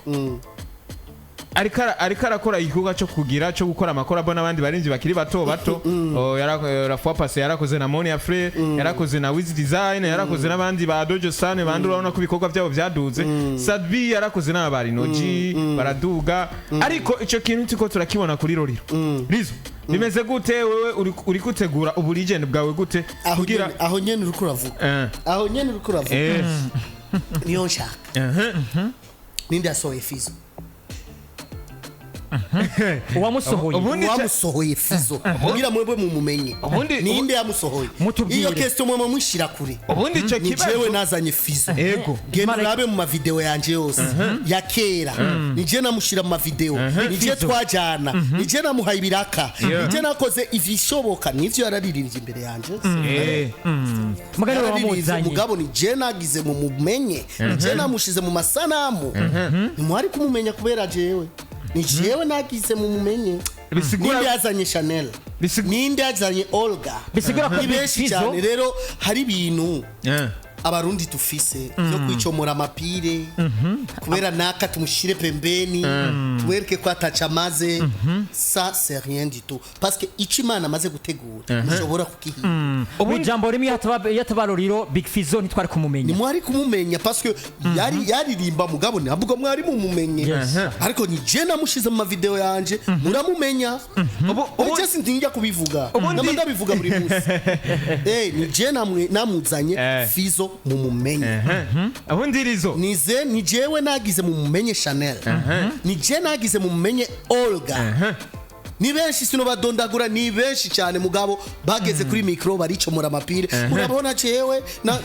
S1: Ariko arakora igikorwa cyo kugira cyo gukora amacollabo n'abandi barinzi bakiri bato bato. Oh, la fois passée yarakoze na Monia Frere, yarakoze na Wiz Design, yarakoze n'abandi ba Dojo San bandi, urabona ko ibikorwa byabo byaduze. Sadbi yarakoze n'abari Noji baraduga, ariko ico kintu turiko turakibona kuri Roriro Rizo. Bimeze gute? Wewe uri gutegura ubu legend bwawe gute
S2: Aho
S1: kugira
S2: aho nyene uriko uravuga, aho nyene uriko uravuga, niyo nshaka. Ninde yasohoye Fizo?
S3: Uwamusohoye?
S2: Uwamusohoye Fizo kugira mwebwe mumumenye, ninde yamusohoye?
S3: Mutubwire.
S2: Iyo question mwe mushira kure.
S1: Ubundi ico
S2: Ni jewe
S1: kibazo
S2: nazanye Fizo. Genda urabe mu mavideo yanje yose ya kera, ni je namushira mu mavideo, ni je twajana, ni je namuhaye ibiraka, ni je nakoze ivishoboka. Nivyo, yararirimbye imbere yanje.
S3: Mugani we
S2: Yararirimbye,
S3: wamuzanye.
S2: Mugabo ni je nagize mu mumenye, ni je namushize mu masanamu. Ntimwari kumumenya kubera jewe, ni jewe nagize mu mumenye. Ninde yazanye Chanel? Ninde yazanye Olga?
S3: Bisigura ko
S2: Ni benshi
S3: Big Fizzo-
S2: cyane. Rero hari ibintu abarundi dufise byo kwicomora amapire kubera naka tumushyire pembeni, tuwereke ko ataca amaze. Ça, c'est rien du tout, parce que icyo Imana amaze gutegura ntushobora kukihinda.
S3: Mu ijambo rimwe, iyo ataba Roriro, Big Fizzo ntitwari kumumenya.
S2: Ntimwari kumumenya parce que yari yaririmba, mugabo ntabwo mwari mumumenye. Ariko ni je namushize mu mavideo yanje, muramumenya. Oje sintinya kubivuga, nama ndabivuga buri munsi. Ni je namuzanye Fizo mumumenye.
S1: Ubundi Rizo,
S2: Nize ni jewe nagize mumumenye Chanel, ni je nagize mumumenye Olga. Ni benshi, sinobadondagura, ni benshi cyane, mugabo bageze kuri micro baricomora amapire. Urabona jewe na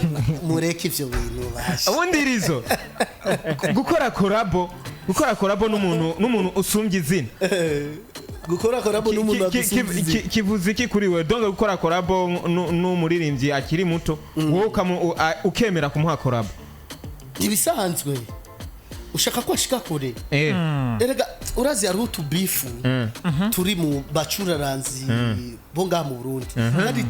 S2: mureke ivyo bintu basha.
S1: Ubundi Rizo, gukora collabo n'umuntu usumbye izina,
S2: Gukora collabo n'umuntu agusumbiza?
S1: Kivuze iki kuri we? Donc gukora collabo n'umuririmbyi akiri muto, wowe ukemera kumuha collabo?
S2: Ibisanzwe, ushaka ko ashika kure. Erega urazi hariho utubifu turi mu bacuraranzi bo ngaha mu Burundi, kandi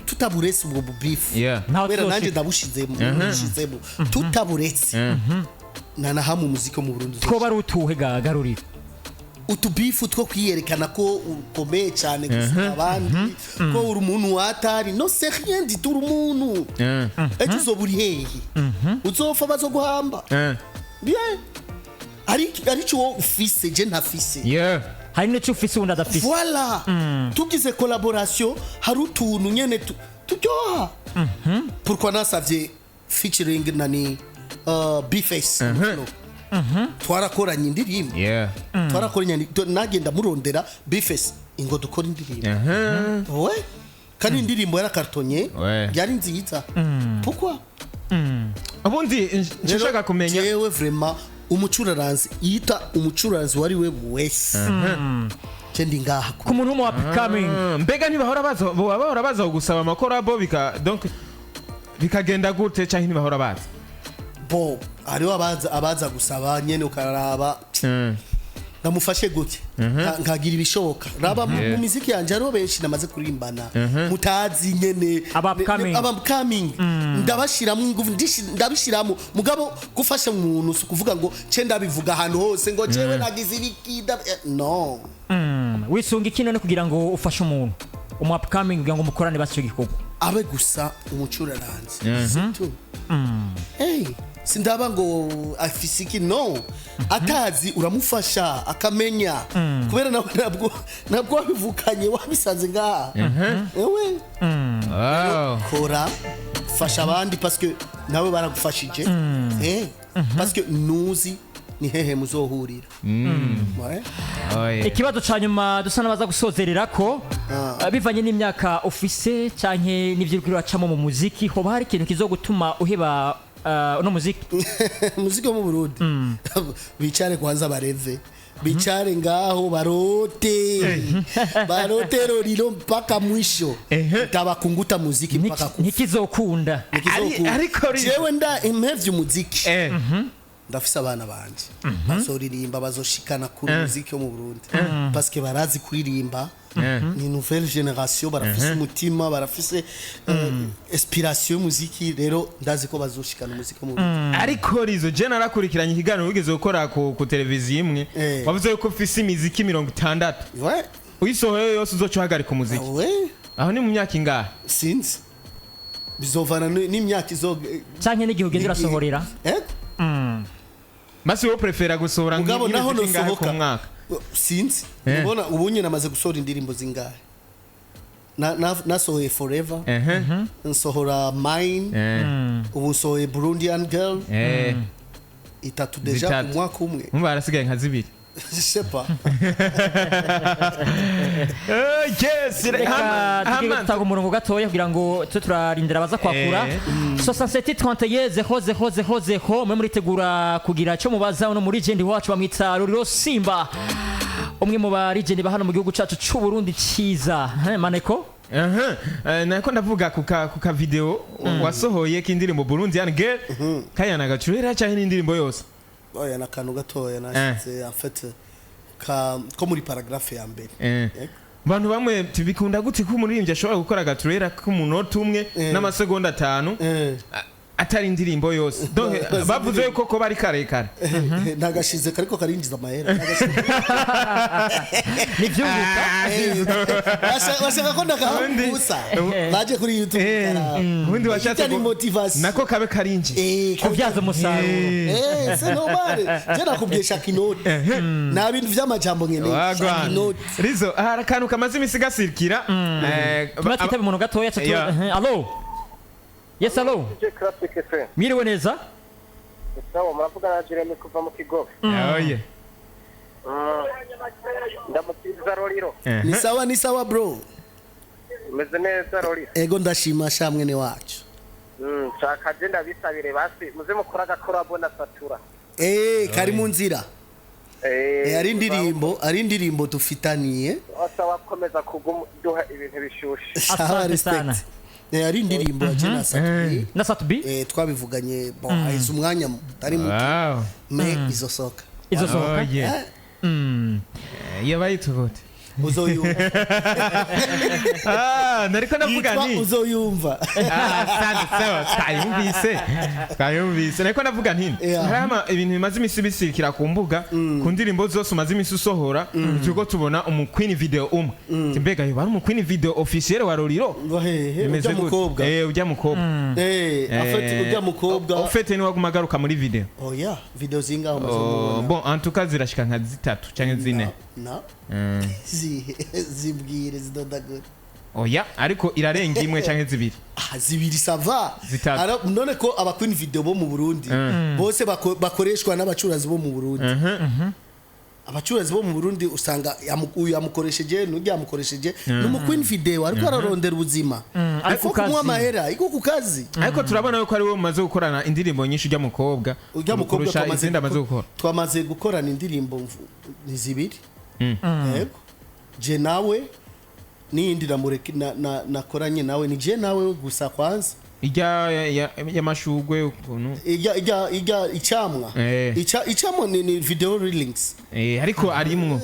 S2: tutaburetse ubwo bubifu,
S3: Ntaho
S2: kubera nanjye
S3: tuzoshika.
S2: ndabushizemo, tutaburetse nta na hamwe umuziki wo mu Burundi uzoshika.
S3: Twoba ari utuhe ga Garuriro?
S2: Utubifu two kwiyerekana ko ukomeye cyane gusumba abandi, ko uri umuntu watari. No, c'est rien du tout. Uri umuntu, ejo uzoba uri hehe? Uzopfa bazoguhamba. Bien, ariko wowe ufise, je ntafise.
S3: Hari n'icyo ufise ubundi adafise.
S2: Voilà, tugize collaboration hari utuntu nyene turyoha. Pourquoi nasavye featuring nani, Bface? Twarakoranye indirimbo. Twarakoranye, nagenda murondera Bface ingo dukora indirimbo we, kandi indirimbo yarakartonye. Yari nziza. Pourquoi?
S1: Ubundi nshaka kumenya
S2: Jewe vraiment, umucuraranzi yita umucuraranzi wari we wese, je ndi ngaha.
S3: Ku muntu w'umu upcoming.
S1: Mbega ntibahora baza, boba bahora baza gusaba amacollabo, bika donc bikagenda gute, canke ntibahora baza?
S2: Bo hariho abaza gusaba nyene, ukaraba ndamufashe gute. Nkagira ibishoboka. Raba mu miziki yanje hariho benshi namaze kuririmbana mutazi nyene.
S3: Aba upcoming.
S2: Aba upcoming ndabashiramo ingufu, ndabishiramo. Mugabo gufasha umuntu si ukuvuga ngo ce ndabivuga ahantu hose ngo jewe nagize ibiki, no.
S3: Wisunga iki none kugira ngo ufashe umuntu umu upcoming, kugira ngo mukorane basi icyo gikorwa?
S2: Abe gusa umucuraranzi, c'est tout. Hey, sindaba ngo afise iki, no atazi uramufasha akamenya, kubera nawe nabwo wabivukanye, wabisanze ngaha ewe. Kora, fasha abandi parce que nawe baragufashije, parce que nuzi ni hehe muzohurira. Ouais.
S1: Oh, yeah.
S3: Ikibazo ca nyuma dusa n'abaza gusozerera ko, bivanye n'imyaka ufise canke n'ivyo uriko uracamo mu muziki, hoba hari ikintu kizogutuma uheba uno muziki?
S2: Muziki wo mu Burundi, bicare kwanza bareve, bicare ngaho barote, barote Roriro mpaka mwisho. Tabakunguta muziki mpaka kufa.
S3: Ntikizokunda.
S2: Nikizokunda.
S1: Ariko
S2: Jewe nda impevye umuziki. Ndafise abana banje bazoririmba, bazoshikana kuri muziki yo mu Burundi, parce que barazi kuririmba. Ni nouvelle génération, barafise umutima, barafise inspiration y'umuziki. Rero ndazi ko bazoshikana umuziki wo mu Burundi.
S1: Ariko Rizo, je narakurikiranye ikiganiro wigeze gukora ku televiziyo imwe. Wavuze yuko ufise imiziki 60.
S2: Ouais.
S1: Uyisohoye yose uzoca uhagarika umuziki.
S2: Ouais.
S1: Aho ni mu myaka ingahe?
S2: Sinzi, bizovana n'imyaka izo
S3: Canke n'igihe ugenda urasohorera.
S2: Eh?
S1: Basi wowe prefera gusohora
S2: Mugabo naho
S1: nk'imiziki ingahe ku
S2: nosohoka
S1: mwaka?
S2: Sinzi. Ubona ubu nyine namaze gusohora indirimbo zingahe? Nasohoye Forever, nsohora Mine, ubu nsohoye Burundian Girl. Itatu déjà.
S1: Zitatu.
S2: Mu mwaka umwe.
S1: Umva, harasigaye nka zibiri.
S2: Je sais pas.
S1: Yes.
S3: Reka tugire dutanga umurongo gatoya kugira ngo tube turarindira abaza kwakura. 67 31 0 0 0 0. Mwe muritegura kugira icyo mubaza uno muri legend wacu, bamwita Ruriro Simba, umwe mu ba legend ba hano mu gihugu cyacu cy'u Burundi cyiza. Maneko.
S1: Aha, nako ndavuga kuka video wasohoye k'indirimbo Burundian Girl, kaya nagacurera cyangwa n'indirimbo yose?
S2: Oya, ni akantu gatoya nashize, en fait ka ko muri paragraphe ya mbere.
S1: Bantu bamwe tubikunda gute ko umuririmbyi ashobora gukora agaturera k'umunota umwe n'amasegonda 5 atari indirimbo yose? Donc bavuze yuko ko bari karekare.
S2: Nagashize kariko karinjiza amahera.
S3: Nibyunguka.
S2: Bashaka ko ndagahambusa baje kuri YouTube karaba.
S1: Ubundi washatse
S2: Ijya ni motivation.
S1: Nako kabe karinjiye.
S3: Kubyaza umusaruro.
S2: Eh, c'est normal. Je nakubwiye shaka inoti, nta bintu vy'amajambo nkeneye, shaka
S1: Wagwan.
S2: inoti.
S1: Rizo, hari akantu kamaze imisi gasirikira.
S3: Tuma twitabe umuntu gatoya cyo.
S1: Yeah.
S3: Allo, yes, allo.
S4: DJ Classic FM.
S3: Mwiriwe neza.
S4: Sawa, muravugana na Jeremy kuva mu Kigobe.
S1: Oye.
S4: Ndamukiriza Roriro.
S2: Ni sawa, ni sawa bro.
S4: Umeze neza, Roriro?
S2: Ego, ndashima sha mwene wacu.
S4: Nshaka je ndabisabire basi muze mukora agakorabo na Satura.
S2: Eh, kari mu nzira.
S4: Eh.
S2: Ari indirimbo dufitaniye.
S4: Sawa, komeza kuduha ibintu bishushe.
S2: Sawa.
S3: Asante
S2: Respect.
S3: sana.
S2: Ari indirimbo ya Jena Saturi.
S3: Na Satubi.
S2: Twabivuganye, bon, haheze umwanya utari muto, mais izosoka.
S3: Izo sohoka.
S1: Oye. Yabayitwa gute?
S2: Uzoyumva.
S1: Ah, nariko ndavuga
S2: Yitwa
S1: nti
S2: Uzoyumva.
S1: Ah, asante, sawa, twayumvise. Nariko ndavuga nti
S2: Yeah.
S1: hari ibintu bimaze imisi bisirikira ku mbuga, ku ndirimbo zose umaze imisi usohora turiko tubona umuqueen video umwe. Ati, mbega yoba ari umuqueen video officiel wa Roriro?
S2: Hehe?
S1: Bimeze
S2: Ujya
S1: gute?
S2: mukobwa?
S1: Ujya mukobwa.
S2: En fait ujya mukobwa.
S1: Au fait niwe aguma agaruka muri video.
S2: Oya, video zingaho umaze
S1: Oh,
S2: kumubona?
S1: bon, en tout cas zirashika nka zitatu canke zine.
S2: Na zibwire zidodagure.
S1: Oya, ariko irarenga imwe canke zibiri.
S2: Ah, zibiri ça va.
S1: Zitatu.
S2: None ko aba queen video bo mu Burundi bose bakoreshwa n'abacuruzi bo mu Burundi. Abacuruzi bo mu Burundi usanga uyu yamukoresheje, n'ujya yamukoresheje, ni umu queen video ariko ararondera ubuzima.
S3: Ari
S2: Ariko
S3: ku kazi.
S2: kumuha amahera iko ku kazi.
S1: Ariko turabona yuko ari we mumaze gukorana indirimbo nyinshi, ujya mukobwa,
S2: Ujya mukobwa
S1: kurusha izindi amaze gukora.
S2: Twamaze gukorana indirimbo ni zibiri. Yego, je nawe n'iyindi nakoranye nawe, ni je nawe gusa kwanza.
S1: Ijya y'amashugwe ukuntu.
S2: Ijya icamwa. Icamwa ni video reelings.
S1: Ariko arimwo,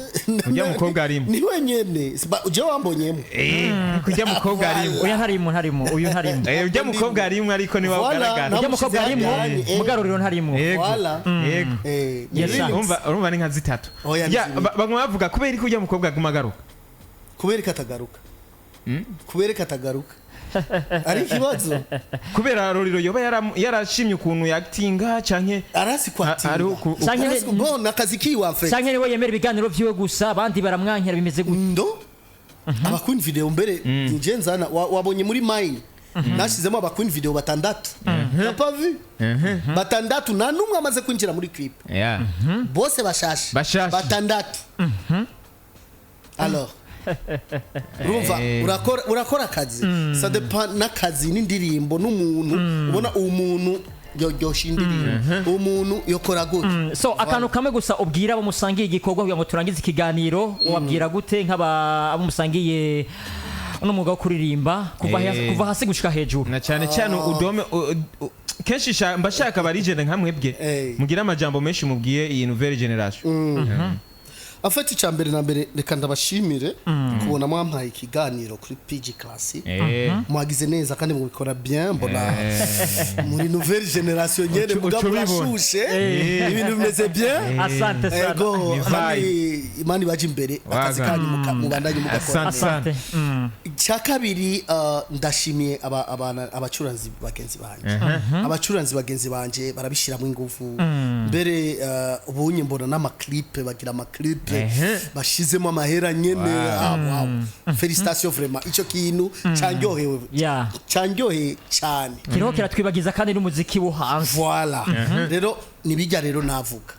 S1: ujya mukobwa arimwo.
S2: Ni wenyene. Je wambonyemo.
S1: Ariko ujya mukobwa arimwo.
S3: Oya, ntarimo, ntarimo, uyu ntarimo.
S1: Ujya mukobwa arimwo, ariko niwe
S2: Voilà,
S1: ugaragara.
S3: Ujya mukobwa arimo.
S2: Namushyize.
S3: Mugaruriro ntarimo.
S1: Yego.
S2: Voilà.
S1: Yego.
S2: Ni
S3: Yes, sir.
S2: remix.
S1: Urumva ni nka zitatu.
S2: Oya, ni
S1: Ya,
S2: zibiri.
S1: baguma bavuga kubera ko ujya mukobwa aguma agaruka.
S2: Kubera ko atagaruka, kubera ko atagaruka ari ikibazo.
S1: Kubera Roriro yoba yarashimye ukuntu yakitinga canke
S2: Arasi kwatinga.
S1: Ari
S3: Canke
S2: Bon, akazi kiwe en fait.
S3: Canke niwe yemera ibiganiro vyiwe gusa, abandi baramwankera, bimeze gute?
S2: Ndo aba queen video mbere nje nzana wabonye muri mine nashizemo aba queen video batandatu. T'as pas vu? Batandatu, nta numwe amaze kwinjira muri clip. Bose bashashe.
S1: Bashashe.
S2: Batandatu. Alors urumva urakora akazi, ça dépend n'akazi n'indirimbo n'umuntu. Ubona umuntu yoryosha indirimbo, umuntu yokora gute.
S3: So akantu kamwe gusa ubwira abo musangiye igikorwa kugira ngo turangize ikiganiro, wabwira gute nk'aba abo musangiye uno mwuga wo kuririmba kuva hasi gushika hejuru?
S1: Na cyane cyane udome Kenshi mba shaka abarijene nka mwebwe mugire amajambo menshi mubwiye iyi nouvelle génération.
S2: Afite icya mbere na mbere, reka ndabashimire kubona mwampaye ikiganiro kuri PG Classic. Mwagize neza kandi mubikora bien. Mbona muri nouvelle génération nyene,
S1: Ucu-
S2: mugabo
S1: uca ubibona.
S2: murashushe, ibintu bimeze bien.
S3: Asante sana.
S2: Ego.
S1: Ni
S2: Kandi Imana ibaje imbere, akazi
S1: Waga.
S2: kanyu mubandanye mugakora.
S1: Asante.
S3: Asante.
S2: Icya kabiri, ndashimiye abacuranzi bagenzi banje. Abacuranzi bagenzi banje barabishyiramo ingufu mbere. Ubunye mbona n'ama clip, bagira ama clip bashizemo amahera nyene. Ah, wow, félicitations vraiment, icyo kintu cyanryohewe, cyanryoheye cyane.
S3: Kiriho kiratwibagiza kandi n'umuziki wo hanze.
S2: Voilà, rero nibijya rero navuga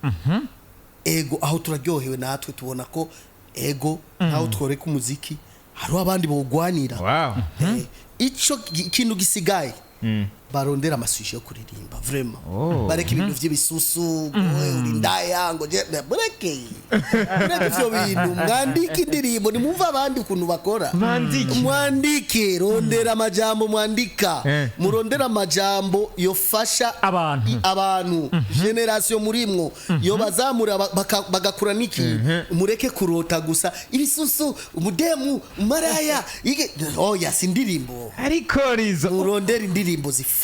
S2: ego, aho turaryohewe natwe tubona ko ego naho tworeka umuziki hariho abandi bawugwanira. Ico ikintu gisigaye, barondera ama sujets yo kuririmba vraiment. Bareke ibintu vy'ibisusu, ngo "Wewe uri ndaya", ngo mureke mureke ivyo bintu, mwandike indirimbo, nimumve abandi ukuntu bakora.
S1: Mwandike.
S2: Mwandike, rondera amajambo mwandika. Murondera amajambo yofasha
S3: abantu.
S2: Abantu génération murimwo yo bazamura bagakura n'ikintu. Mureke kurota gusa ibisusu, umudemu, umaraya, oya, si indirimbo.
S1: Ariko Rizo,
S2: Murondera indirimbo zifasha.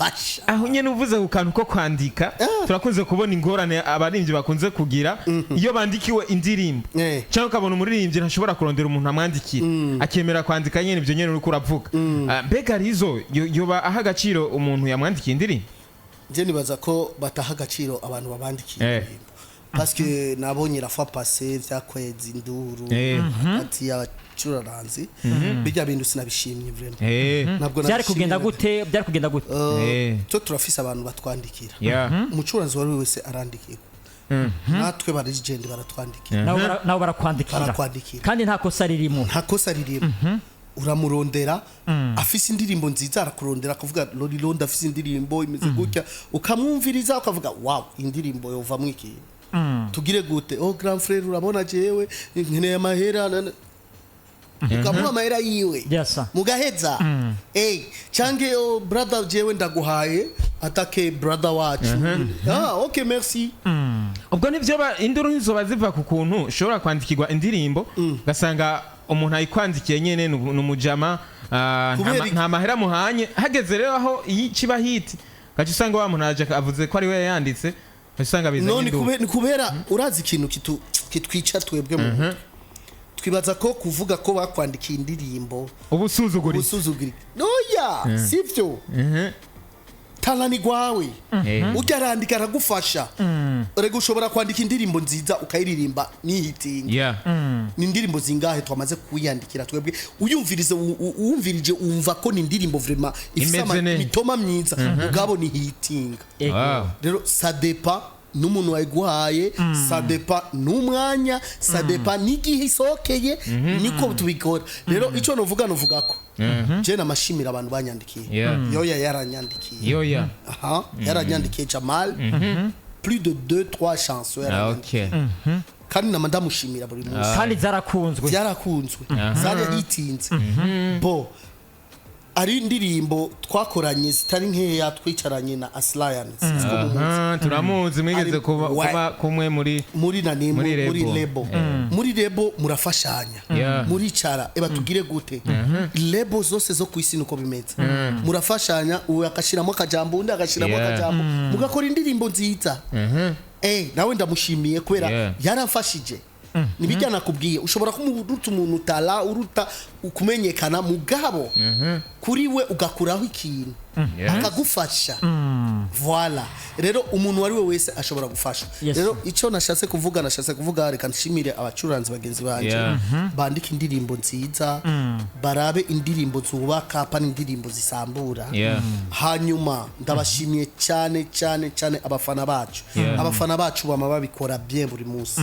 S1: Aho nyene uvuze ku kantu ko kwandika, turakunze kubona ingorane abaririmbyi bakunze kugira iyo bandikiwe indirimbo, cyangwa ukabona umuririmbyi ntashobora kurondera umuntu amwandikira, akemera kwandika nyene ibyo nyene uriko uravuga. Ah, mbega Rizo yoba aha agaciro umuntu yamwandikiye indirimbo?
S2: Nje nibaza ko bataha agaciro abantu babandikiye indirimbo, parce que nabonye la fois passée vyakweza induru hagati y'abacuraranzi. Bijya bintu sinabishimye vraiment. Ntabwo
S3: Byari kugenda
S2: nabishimye.
S3: gute? Byari kugenda gute?
S2: Twe turafise abantu batwandikira. Umucuranzi uwo ari we wese arandikirwa, natwe ba legend baratwandikira.
S3: Nabo barakwandikira?
S2: Barakwandikira.
S3: Kandi nta kosa ririmo?
S2: Nta kosa ririmo. Uramurondera, afise indirimbo nziza arakurondera, akavuga: "Lolilo, ndafise indirimbo imeze gutya." Ukamwumviriza, ukavuga: "Wow, indirimbo yovamwo ikintu, tugire gute?" "Oh grand frère, urabona jewe nkeneye amahera." Ukamuha amahera yiwe.
S3: Yes sir.
S2: Mugaheza. Canke: "Oh brother, jewe ndaguhaye atake brother wacu." "Ah, okay, merci."
S1: Ubwo nivyo induru ntizoba ziva ku kuntu ushobora kwandikirwa indirimbo, ugasanga umuntu ayikwandikiye nyene ni umujama,
S2: Kubera iki?
S1: nta mahera muhanye. Hageze rero aho iyi kiba hit, gaca usanga wa muntu aje avuze ko ari we yayanditse, gaca usanga bizanye
S2: No, ni
S1: induru.
S2: ni kubera urazi ikintu kitwica twebwe mu mutwe, twibaza ko kuvuga ko bakwandikiye indirimbo
S1: ubusuzuguritse.
S2: Ubusuzugurika. Noya, sivyo. Talent ni gwawe. Ujya arandika aragufasha. Rega ushobora kwandika indirimbo nziza ukayiririmba nihitinga. Ni indirimbo zingahe twamaze kuyandikira twebwe, uyumvirize, uwumvirije wumva ko ni indirimbo vraiment ifise
S1: Imeze neza.
S2: imitoma myiza, mugabo ni hitinga. Rero ça dépend n'umuntu wayiguhaye, ça dépend n'umwanya, ça dépend n'igihe isohokeye, niko tubikora. Rero icyo novuga ko je namashimira abantu banyandikiye. Yoya yaranyandikiye.
S1: Yoya.
S2: Aha, yaranyandikiye Jamal, plus de 2 3 chansons yaranyandikiye. Kandi nama ndamushimira buri munsi.
S3: Kandi zarakunzwe.
S2: Byarakunzwe, zarahitinze. Bo ari indirimbo twakoranye zitari nkeya, twicaranye na Aslayan, sinzi ko mumuzi.
S1: Aha, turamuzi, mwigeze kuba kumwe muri
S2: Muri nani?
S1: Muri
S2: muri
S1: label.
S2: Label, muri label murafashanya. Muricara: "Eba, tugire gute?" Label zose zo ku isi nuko bimeze, murafashanya, uyu agashiramo akajambo, undi agashiramo akajambo, mugakora indirimbo nziza. Nawe ndamushimiye kubera yaramfashije. Nibijya nakubwiye, ushobora kumuruta umuntu tala uruta kumenyekana, mugabo kuri we ugakuraho ikintu akagufasha. Voilà, rero umuntu uwo ari we wese ashobora gufasha. Rero icyo nashatse kuvuga, reka nshimire abacuranzi bagenzi banje bandika indirimbo nziza, barabe indirimbo zubaka, pana indirimbo zisambura. Hanyuma ndabashimiye cyane cyane cyane abafana bacu. Abafana bacu bama babikora bien buri munsi,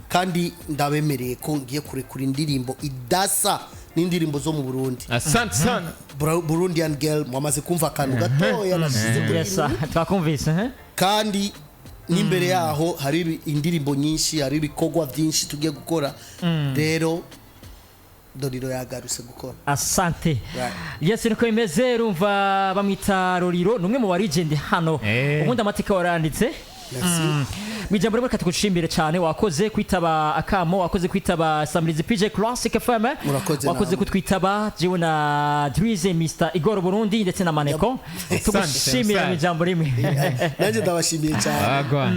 S2: kandi ndabemereye ko ngiye kurekura indirimbo idasa n'indirimbo zo mu Burundi.
S1: Asante sana.
S2: Burundian Girl, mwamaze kumva akantu gatoya nashize kuri
S3: Yes sir. Twakumvise, eh?
S2: Kandi n'imbere yaho hari indirimbo nyinshi, hari ibikorwa byinshi tugiye gukora. Rero Lolilo yagarutse gukora.
S3: Asante.
S2: Right.
S3: Yes, niko bimeze. Urumva bamwita Lolilo, ni umwe mu ba legend hano. Ubundi amateka waranditse.
S2: Merci.
S3: Mu ijambo rimwe, reka tugushimire cyane. Wakoze kwitaba akamo, wakoze kwitaba Samirizi PJ Classic FM.
S2: Murakoze
S3: Wakoze
S2: namwe.
S3: kutwitaba, jewe na Drizzy, Mr Igor Burundi ndetse na Maneko, tugushimira mu
S1: Asante.
S3: ijambo rimwe.
S2: Nanjye ndabashimiye cyane.
S1: Agwa.